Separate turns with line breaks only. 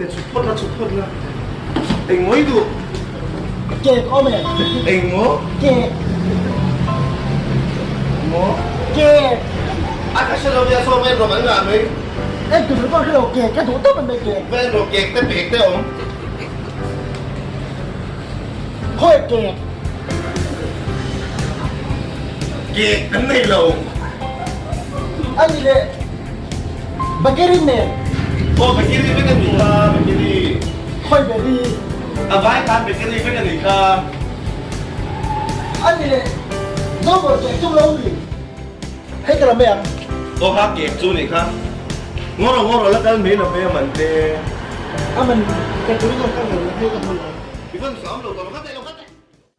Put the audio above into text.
te chhut phawt la chhut phawt la. Eng maw i duh?
Cake awm e.
Eng maw?
Cake.
Maw?
Cake.
A ka hre lo nia saw vel rawh kan ngah mai.
Eng tur pawh hre lo cake ka duh tawp mai cake.
Vel rawh cake te pek te awm.
Khawi cake?
Cake kan nei lo.
A ni leh bakery nen.
Aw bakery vek a nih kha bakery.
Khawi berry?
A vai khan bakery vek a nih kha.
A ni leh Zobawr cake chu lo ni. Hei ka la mai ang.
Aw kha cake chu nih kha. Ngawr rawh ngawr rawh la kal mai lo ve a man te.
A man ka tui lo ka lo hei ka hmu lo.
I van sam lo tawh lo kha teh lo kha teh.